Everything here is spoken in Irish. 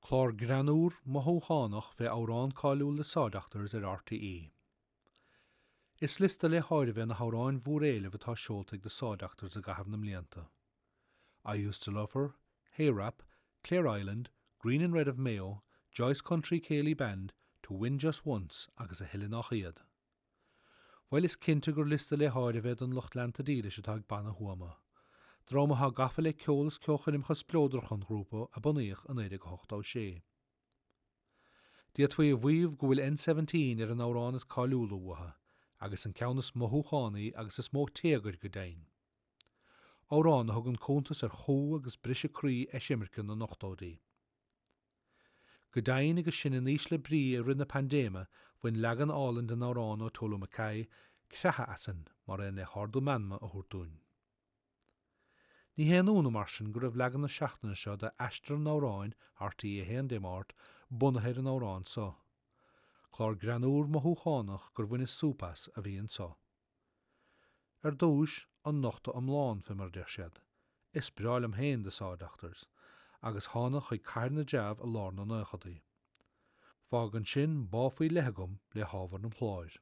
Clár greannúr, mothúchánach fé amhrán cáiliúil The Saw Doctors ar RTÉ. Is liosta le háireamh é na hamhráin mhóréilimh atá seolta ag The Saw Doctors i gcaitheamh na mblianta. I Used to Love Her, Hay Wrap, Clare Island, Green and Red of Mayo, Joyce Country Céilí Band, To Win Just Once agus a thuilleadh nách iad. Bhuel, is cinnte gur liosta le háireamh é don lucht leanta dílis atá ag banna Thuama. Dream atá gafa le ceol is ceolchoirmeacha spleodracha an ghrúpa a bunaíodh i 1986. D'fhéadfaí a mhaíomh go bhfuil N17 ar an amhrán is cáiliúla uathu, agus an ceann is mothúchánaí agus is mó téagair go deimhin. Amhrán a thugann cuntas ar chumha agus briseadh croí eisimirce na n-ochtóidí. Go deimhin agus sinn in ísle brí i rith na paindéime bhain leagan álainn den amhrán ó Tolu McKay creathadh asainn mar aon le hardú meanma a thabhairt dúinn. Ní haon ionadh mar sin go raibh leagan na seachtaine seo de Aistear an Amhráin, RTÉ 1 Dé Máirt, bunaithe ar an amhrán so. Clár greannúr mothúchánach gur bhaineas súp as a bhí anso. Ar dtúis, an nochtadh iomlán, fé mar a deir siad. Is breá liom féin The Saw Doctors, agus thána chuig Cathair na dTreabh i lár na naochadaí. Fágann sin bá faoi leith agam le hábhar an chláir.